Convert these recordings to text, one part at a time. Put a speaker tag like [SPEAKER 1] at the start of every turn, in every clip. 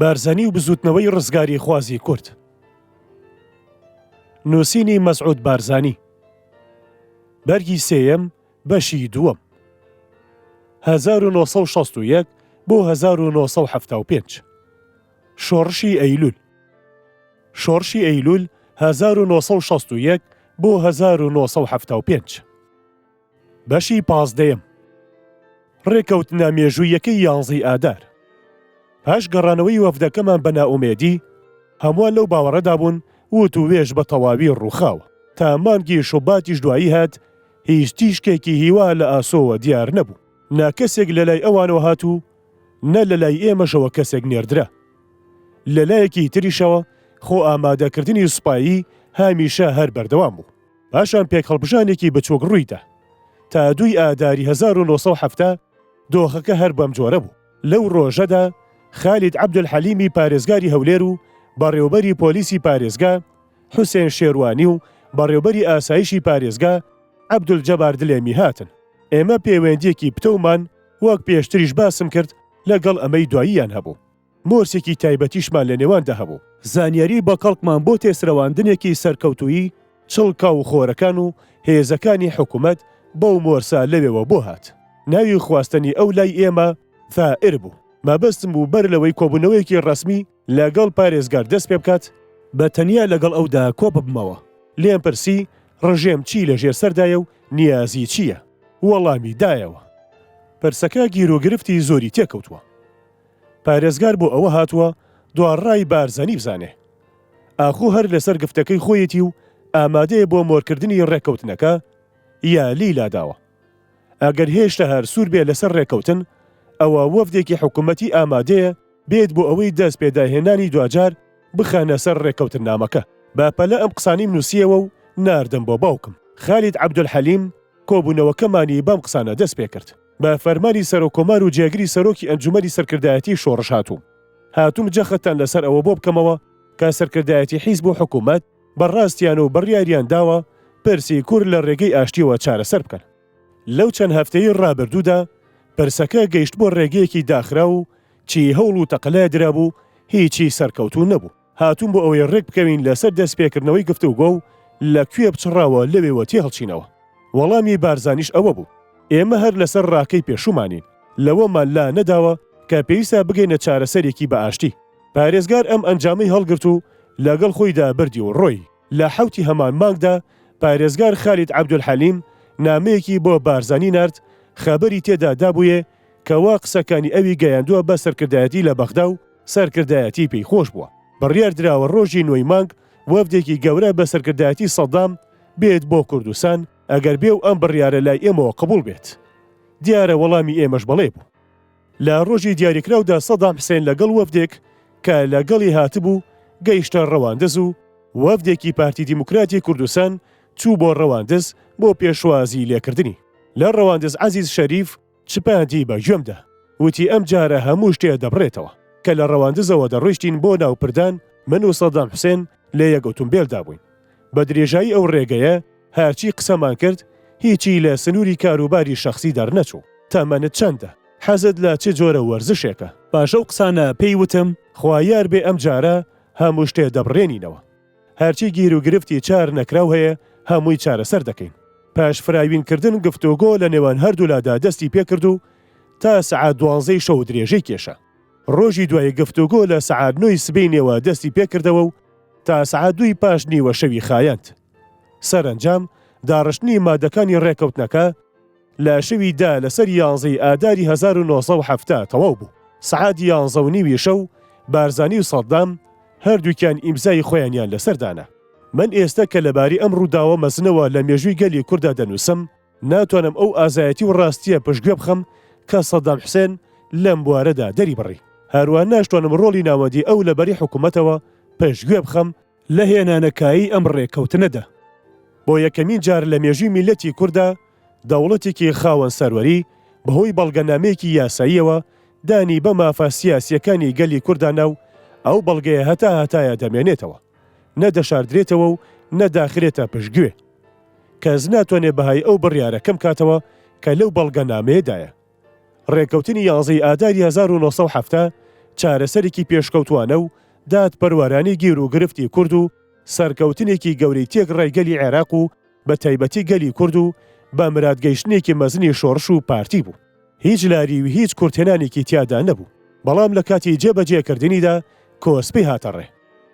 [SPEAKER 1] بارزانی و بزووتنەوەی ڕزگاریخوازی کورد. نووسینی مەسعود بارزانی. بەرگی سێیەم، بەشی دووەم. 1961 بۆ 1975. شۆڕشی ئەیلوول. شۆڕشی ئەیلوول 1961 بۆ 1975. بەشی پازدەیەم، ڕێکەوتنە مێژووییەکەی یانزەی ئادار. پاش گەڕانەوەی وەفدەکەمان بە نائومێدی، هەمووان لەو باوەڕەدا بوون وتووێژ بە تەواوی ڕووخاوە. تا مانگی شوباتیش دوایی هات، هیچ تیشکێکی هیوا لە ئاسۆوە دیار نەبوو. نە کەسێک لە لای ئەوانەوە هات و نە لە لای ئێمەشەوە کەسێک نێردرا. لە لایەکی تریشەوە خۆ ئامادەکردنی سوپایی هەمیشە هەر بەردەوام بوو. پاشان پێکهەڵپژانێکی بچووک ڕوویدا. تا دووی ئاداری 1970 دۆخەکە هەر بەم جۆرە بوو. لەو ڕۆژەدا خالید عەبدولحەلیمی پارێزگاری هەولێر و بەڕێوبەری پۆلیسی پارێزگا حوسێن شێروانی و بەڕێوبەری ئاسایشی پارێزگا عەبدولجەبار دلێمی هاتن. ئێمە پێوەندییەکی پتەومان وەک پێشتریش باسم کرد لەگەڵ ئەمەی دواییان هەبوو. مۆرسێکی تایبەتیشمان لە نێواندا هەبوو. زانیاری بەکەڵکمان بۆ تێسرەواندنێکی سەرکەوتوویی چڵکاو خۆرەکان و هێزەکانی حکومەت بەو مۆرسە لەوێوە بۆ هات. ناوی خواستەنی ئەو لای ئێمە ثائر بوو. مەبەستم بوو بەر لەوەی کۆبوونەوەیەکی ڕەسمی لەگەڵ پارێزگار دەست پێ بکات، بە تەنیا لەگەڵ ئەودا کۆ ببمەوە. لێم پرسی ڕژێم چی لە ژێر سەردایە و نیازی چییە؟ وەڵامی دایەوە. پرسەکە گیروگرفتی زۆری تێکەوتووە. پارێزگار بۆ ئەوە هاتووە دوا ڕای بارزانی بزانێ. ئاخۆ هەر لەسەر گفتەکەی خۆیەتی و ئامادەیە بۆ مۆرکردنی ڕێککەوتنەکە یا لێی لاداوە. ئەگەر هێشتا هەر سوور بێ لەسەر ڕێککەوتن، ئەوا وەفدێکی حکومەتی ئامادەیە بێت بۆ ئەوەی دەست پێداهێنانی دواجار بخەنە سەر ڕێککەوتننامەکە. بە پەلە ئەم قسانەیم نووسییەوە و ناردم بۆ باوکم. خالید عەبدولحەلیم کۆبوونەوەکەمانی بەم قسانە دەست پێکرد. بە فەرمانی سەرۆککۆمار و جێگری سەرۆکی ئەنجومەنی سەرکردایەتیی شۆڕش هاتووم. هاتووم جەختتان لەسەر ئەوە بۆ بکەمەوە کە سەرکردایەتی حیزب و حکوومەت بە ڕاستیان و بڕیاریان داوە پرسی کورد لە ڕێگەی ئاشتییەوە چارەسەر بکەن. لەو چەند هەفتەی ڕابردوودا پرسەکە گەیشتبووە ڕێگەیەکی داخراو و چی هەوڵ و تەقەلای درابوو هیچی سەرکەوتوو نەبوو. هاتووم بۆ ئەوەی ڕێک بکەوین لەسەر دەستپێکردنەوەی گفتوگۆ و لە کوێ بچڕاوە لەوێوە تێهەڵچینەوە. وەڵامی بارزانیش ئەوە بوو، ئێمە هەر لەسەر ڕاکەی پێشوومانین، لەوەمان لا نەداوە کە پێویستە بگەینە چارەسەرێکی بە ئاشتی. پارێزگار ئەم ئەنجامەی هەڵگرت و لەگەڵ خۆیدا بردی و ڕۆی. لە حەوتی هەمان مانگدا پارێزگار خالید عەبدولحەلیم نامەیەکی بۆ بارزانی نارد، خەبەری تێدا دابوویێ کەوا قسەکانی ئەوی گەیاندووە بە سەرکردایەتی لە بەغدا و سەرکردایەتی پێی خۆش بووە. بڕیار دراوە ڕۆژی نۆی مانگ وەفدێکی گەورە بە سەرکردایەتی سەدام بێت بۆ کوردستان، ئەگەر بێ و ئەم بڕیارە لای ئێمەوە قبوڵ بێت. دیارە وەڵامی ئێمەش بەڵێ بوو. لە ڕۆژی دیاریکراودا سەدام حسێن لەگەڵ وەفدێک کە لەگەڵی هاتبوو گەیشتە ڕەواندز و وەفدێکی پارتی دیموکراتی کوردستان چوو بۆ ڕەواندز بۆ پێشوازی لێکردنی. لە ڕەواندز عەزیز شەریف چپاندی بە گوێمدا وتی ئەم جارە هەموو شتێ دەبڕێتەوە. کە لە ڕەواندزەوە دەڕۆیشتین بۆ ناو پردان من و سەدام حوسێن لە یەک ئوتومبێلدا بووین. بە درێژایی ئەو ڕێگەیە هەرچی قسەمان کرد هیچی لە سنووری کاروباری شەخسی دەرنەچوو. تەمەنت چەندە؟ حەزت لە چ جۆرە وەرزشێکە؟ پاش ئەو قسانە پێی وتم خوا یار بێ ئەم جارە هەموو شتێ دەبڕێنینەوە. هەرچی گیروگرفتی چار نەکراو هەیە هەمووی چارەسەر دەکەین. پاش فراوین کردن گفتوگۆ لە نێوان هەردوولادا دەستی پێکرد و تا سەعات دوانزەی شەو درێژەی کێشا. ڕۆژی دوای گفتوگۆ لە سەعات نۆی سبەینێوە دەستی پێکردەوە و تا سەعات دووی پاش نیوە شەوی خایاند. سەرەنجام داڕشتنی مادەکانی ڕێکەوتنەکە لە شەوی دا لەسەر یانزەی ئاداری 1970 تەواو بوو. سەعات یانزە و نیوی شەو بارزانی و سەدام هەردووکیان ئیمزای خۆیانیان لەسەر دانا. من ئێستە کە لەبارەی ئەم ڕووداوە مەزنەوە لە مێژووی گەلی کورددا دەنووسم، ناتوانم ئەو ئازایەتی و ڕاستییە پشتگوێ بخەم کە سەدام حوسێن لەم بوارەدا دەریبڕی. هەروەها ناشتوانم ڕۆڵی ناوەندی ئەو لە بەری حکوومەتەوە پشتگوێ بخەم لە هێنانەکایەی ئەم ڕێککەوتنەدا. بۆ یەکەمین جار لە مێژووی میللەتی کورددا دەوڵەتێکی خاوەن سەروەری بەهۆی بەڵگەنامەیەکی یاساییەوە دانی بە مافە سیاسییەکانی گەلی کوردا نا و ئەو بەڵگەیە هەتا هەتایە دەمێنێتەوە، نە دەشاردرێتەوە و نە داخرێتە پشتگوێ. کەس ناتوانێ بەهای ئەو بڕیارە کەم کاتەوە کە لەو بەڵگەنامەیەدایە. ڕێککەوتنی یانزەی ئاداری 1970. چارەسەرێکی پێشکەوتووانە و دادپەروەرانەی گیروگرفتی کورد و سەرکەوتنێکی گەورەی تێکڕای گەلی عێراق و بە تایبەتی گەلی کورد و بە مراد گەیشتنێکی مەزنی شۆڕش و پارتی بوو. هیچ لاری و هیچ کورتهێنانێکی تیادا نەبوو. بەڵام لە کاتی جێ بە جێ کردنیدا کۆسپی هاتە ڕێ.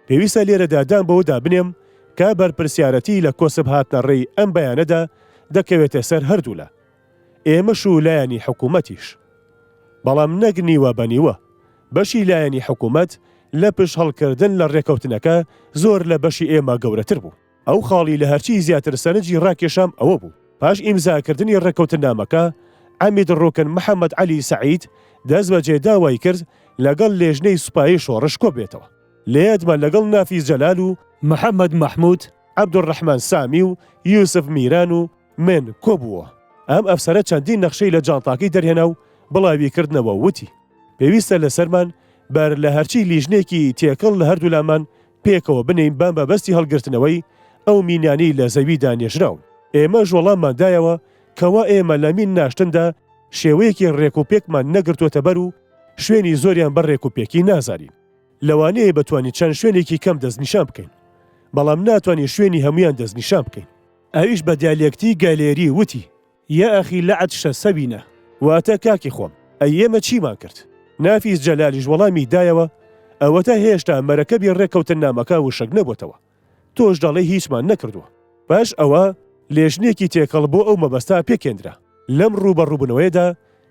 [SPEAKER 1] پێویستە لێرەدا دان بەوەدا بنێم کە بەرپرسیارەتی لە کۆسپ هاتنە ڕێی ئەم بەیانەدا دەکەوێتە سەر هەردوولا. ئێمەش و لایەنی حکوومەتیش. بەڵام نەک نیوە بە نیوە. بەشی لایەنی حکوومەت لە پشت هەڵکردن لە ڕێکەوتنەکە زۆر لە بەشی ئێمە گەورەتر بوو. ئەو خاڵی لە هەرچی زیاتر سەرنجی ڕاکێشام ئەوە بوو، پاش ئیمزاکردنی ڕێککەوتننامەکە، عەمید ڕوکن محەمەد عەلی سەعید دەستبەجێ داوای کرد لەگەڵ لێژنەی سوپایی شۆڕش کۆببێتەوە. لە یادمە لەگەڵ نافیز جەلال و محەمەد مەحمود عەبدولڕەحمان سامی و یوسف میران و من کۆبووەوە. ئەم ئەفسەرە چەندین نەخشەی لە جانتاکەی دەرهێنا و بڵاوی کردنەوە و وتی، پێویستە لەسەرمان بەر لە هەرچی لیژنەیەکی تێکەڵ لە هەردوولامان پێکەوە بنێین بە مەبەستی هەڵگرتنەوەی ئەو مینانەی لە زەویدا نێژراون. ئێمەش وەڵاممان دایەوە کەوا ئێمە لە مین ناشتندا شێوەیەکی ڕێکوپێکمان نەگرتووەتە بەر و شوێنی زۆریان بە ڕێکوپێکی نازانین. لەوانەیە بتوانین چەند شوێنێکی کەم دەستنیشان بکەین، بەڵام ناتوانین شوێنی هەموویان دەستنیشان بکەین. ئەویش بە دیالێکتی گەلێری وتی، یا ئەخی لەعد شە سەوینە. واتە کاکی خۆم، ئەی ئێمە چیمان کرد؟ نافیز جەلالیش وەڵامی دایەوە، ئەوەتا هێشتا مەرەکەبی ڕێککەوتننامەکە وشک نەبۆتەوە، تۆش دەڵێی هیچمان نەکردووە. پاش ئەوە لێژنەیەکی تێکەڵ بۆ ئەو مەبەستە پێکهێنرا. لەم ڕووبەڕووبوونەوەیەدا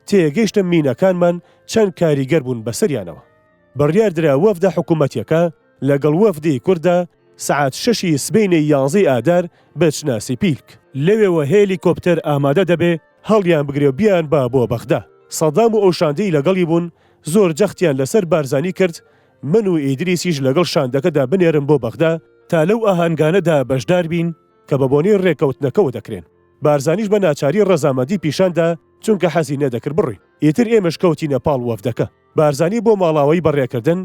[SPEAKER 1] تێگەیشتم مینەکانمان چەند کاریگەر بوون بەسەریانەوە. بڕیار درا وەفدە حکوومەتییەکە لەگەڵ وەفدی کورددا سەعات شەشی سبەینێی یانزەی ئادار بچنە سیپیلک. لەوێوە هێلی کۆپتەر ئامادە دەبێ هەڵیان بگرێ و بیانبا بۆ بەغدا. سەدام و ئەو شاندەی لەگەڵی بوون زۆر جەختیان لەسەر بارزانی کرد من و ئیدریسیش لەگەڵ شاندەکەدا بنێرن بۆ بەغدا تا لەو ئاهەنگانەدا بەشدار بین کە بە بۆنەی رێککەوتنەکەوە دەکرێن. بارزانیش بە ناچاری رەزامەندی پیشان دا چونکە حەزی نەدەکرد بڕۆین. ئیتر ئێمەش کەوتینە پاڵ وەفدەکە. بارزانی بۆ ماڵاوایی بەڕێکردن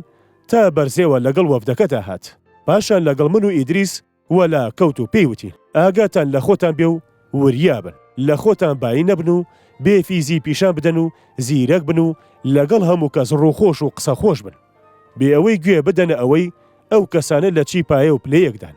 [SPEAKER 1] تا بەرزێوە لەگەڵ وەفدەکەدا هات. پاشان لەگەڵ من و ئیدریس وەلا کەوت و پێی وتین، ئاگاتان لە خۆتان بێ و وریا بن، لە خۆتان بایی نەبن و بێ فیزی پیشان بدەن و زیرەک بن و لەگەڵ هەموو کەس ڕووخۆش و قسەخۆش بن، بێ ئەوەی گوێ بدەنە ئەوەی ئەو کەسانە لە چی پایە و پلەیەکدان.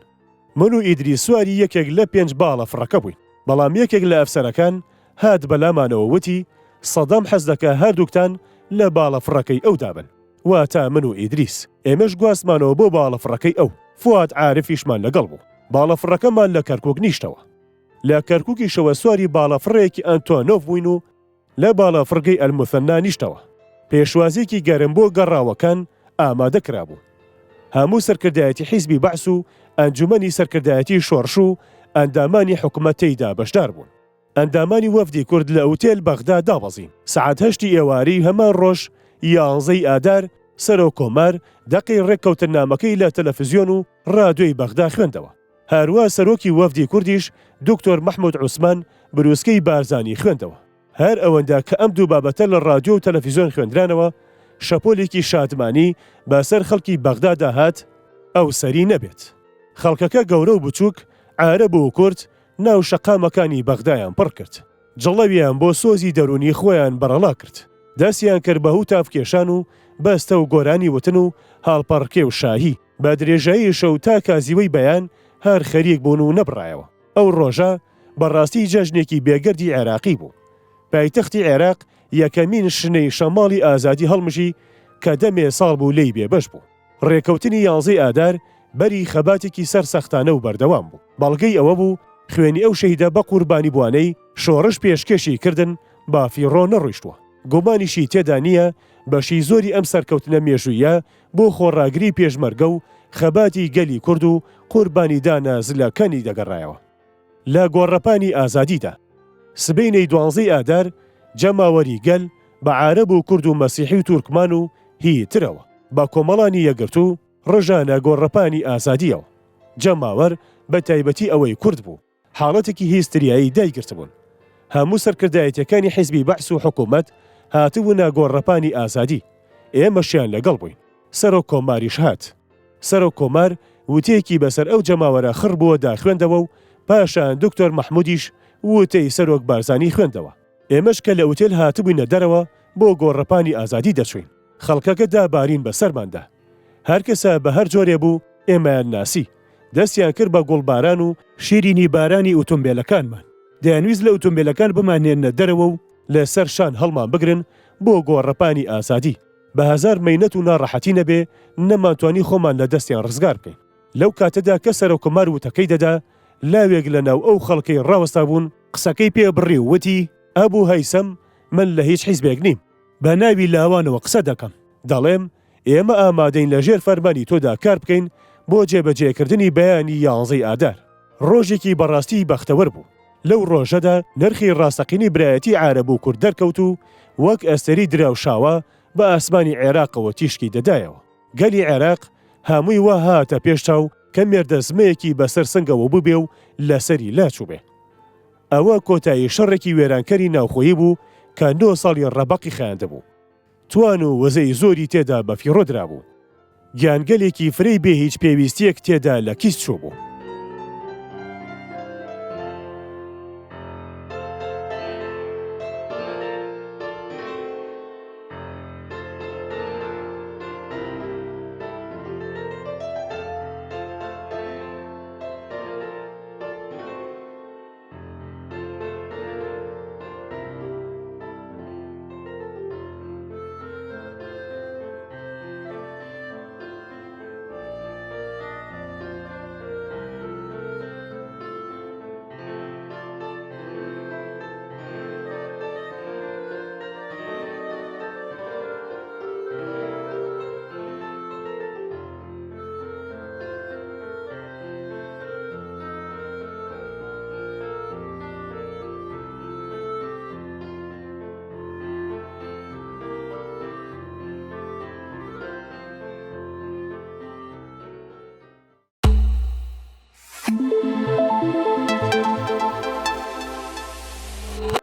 [SPEAKER 1] من و ئیدریس سواری یەکێک لە پێنج باڵەفڕەکە بووین، بەڵام یەکێک لە ئەفسەرەکان هات بەلامانەوە وتی، سەدام حەز دەکا هەردووکتان لە باڵەفڕەکەی ئەودا بن، واتە من و ئیدریس. ئێمەش گواستمانەوە بۆ باڵەفڕەکەی ئەو، فواد عارفیشمان لەگەڵ بوو. باڵەفڕەکەمان لە کەرکووک نیشتەوە. لە کەرکووکیشەوە سواری باڵەفڕێکی ئەنتۆنۆف بووین و لە باڵەفڕگەی ئەلموثەننا نیشتەوە. پێشوازییەکی گەرم بۆ گەڕاوەکان ئامادە کرابوو. هەموو سەرکردایەتی حیزبی بەعس و ئەنجومەنی سەرکردایەتی شۆڕش و ئەندامانی حکومەت تێیدا بەشدار بوون. ئەندامانی وەفدی کورد لە ئوتێل بەغدا دابەزین. سەعات هەشتی ئێوارەی هەمان ڕۆژ یانزەی ئادار، سەرۆک کۆمار دەقی ڕێککەوتننامەکەی لە تەلەفزیۆن و ڕادیۆی بەغدا خوێندەوە. هەروا سەرۆکی وەفدی کوردیش دکتۆر مەحمود عوسمان بروسکەی بارزانی خوێندەوە. هەر ئەوەندە کە ئەم دوو بابەتە لە ڕادیۆ و تەلەفیزیۆن خوێندرانەوە، شەپۆلێکی شادمانی بە سەر خەڵکی بەغدادا هات، ئەو سەری نەبێت. خەڵکەکە گەورە و بچووک، عارەب و کورد، ناو شەقامەکانی بەغدایان پڕ کرد. جڵەویان بۆ سۆزی دەروونی خۆیان بەڕەڵا کرد. دەستیان کرد بە هوتاف کێشان و بەستە و گۆرانی وتن و هەڵپەڕکێ و شاهی. بە درێژایی شەو تا کازیوەی بەیان هەر خەریک بوون و نەبڕایەوە. ئەو ڕۆژە بە ڕاستی جەژنێکی بێگەردی عێراقی بوو. پایتەختی عێراق یەکەمین شنەی شەماڵی ئازادی هەڵمژی کە دەمێ ساڵ بوو لێی بێبەش بوو. ڕێکەوتنی یانزەی ئادار بەری خەباتێکی سەرسەختانە و بەردەوام بوو. بەڵگەی ئەوە بوو خوێنی ئەو شەهیدە بەقوربانیبووانەی شۆڕش پێشکێشی کردن بە فیڕۆ نەڕۆیشتووە. گومانیشی تێدا نییە بەشی زۆری ئەم سەرکەوتنە مێژوویە بۆ خۆڕاگری پێشمەرگە و خەباتی گەلی کورد و قوربانیدانە زلەکانی دەگەڕایەوە لە گۆڕەپانی ئازادیدا. سبەینێی دوانزەی ئادار جەماوەری گەل بە عارەب و کورد و مەسیحی و تورکمان و هی ترەوە بە کۆمەڵانی یەکگرتوو ڕژانە گۆڕەپانی ئازادییەوە. جەماوەر بە تایبەتی ئەوەی کورد بوو، حاڵەتێکی هیستریایی دایگرتبوون. هەموو سەرکردایەتیەکانی حیزبی بەعس و حکوومەت هاتبوونە گۆڕەپانی ئازادی، ئێمەشیان لەگەڵ بووین. سەرۆک کۆماریش هات. سەرۆک کۆمار وتەیەکی بەسەر ئەو جەماوەرە خڕ بووەدا خوێندەوە و پاشان دکتۆر مەحموودیش وتەی سەرۆک بارزانی خوێندەوە. ئێمەش کە لە ئوتێل هاتبووینە دەرەوە بۆ گۆڕەپانی ئازادی دەچووین. خەڵکەکە دابارین بە سەرماندا. هەر کەسە بە هەر جۆرێ بوو ئێمەیان ناسی. دەستیان کرد بە گوڵباران و شیرینی بارانی ئوتومبێلەکانمان. دەیانویست لە ئوتومبێلەکان بمانهێننە دەرەوە و لە سەر شان هەڵمان بگرن بۆ گۆڕەپانی ئازادی. بە هەزار مەینەت و ناڕەحەتی نەبێ نەمانتوانی خۆمان لە دەستیان ڕزگار بکەین. لەو کاتەدا کە سەرۆککۆمار وتەکەی دەدا، لاوێک لە ناو ئەو خەڵکەی ڕاوەستابوون، قسەکەی پێ بڕی و وتی، ئەبوو هەیسەم، من لە هیچ حیزبێک نیم. بە ناوی لاوانەوە قسە دەکەم. دەڵێم، ئێمە ئامادەین لە ژێر فەرمانی تۆدا کار بکەین بۆ جێبەجێکردنی بەیانی یانزەی ئادار. ڕۆژێکی بەڕاستی بەختەوەر بوو. لەو ڕۆژەدا نرخی ڕاستەقینەی برایەتی عارەب و کورد دەرکەوت و وەک ئەستێرەی دراوشاوە بە ئاسمانی عێراقەوە تیشکی دەدایەوە. گەلی عێراق هەمووی وا هاتە پێش چاو کە مێردەزمەیەکی بەسەر سنگەوە بووبێ و لەسەری لاچووبێ. ئەوە کۆتایی شەڕێکی وێرانکەری ناوخۆیی بوو کە نۆ ساڵی ڕەبەقی خایاندبوو. توان و وزەی زۆری تێدا بەفیڕۆ درابوو. گیانگەلێکی فرەی بێ هیچ پێویستییەک تێدا لە کیس چووبوو.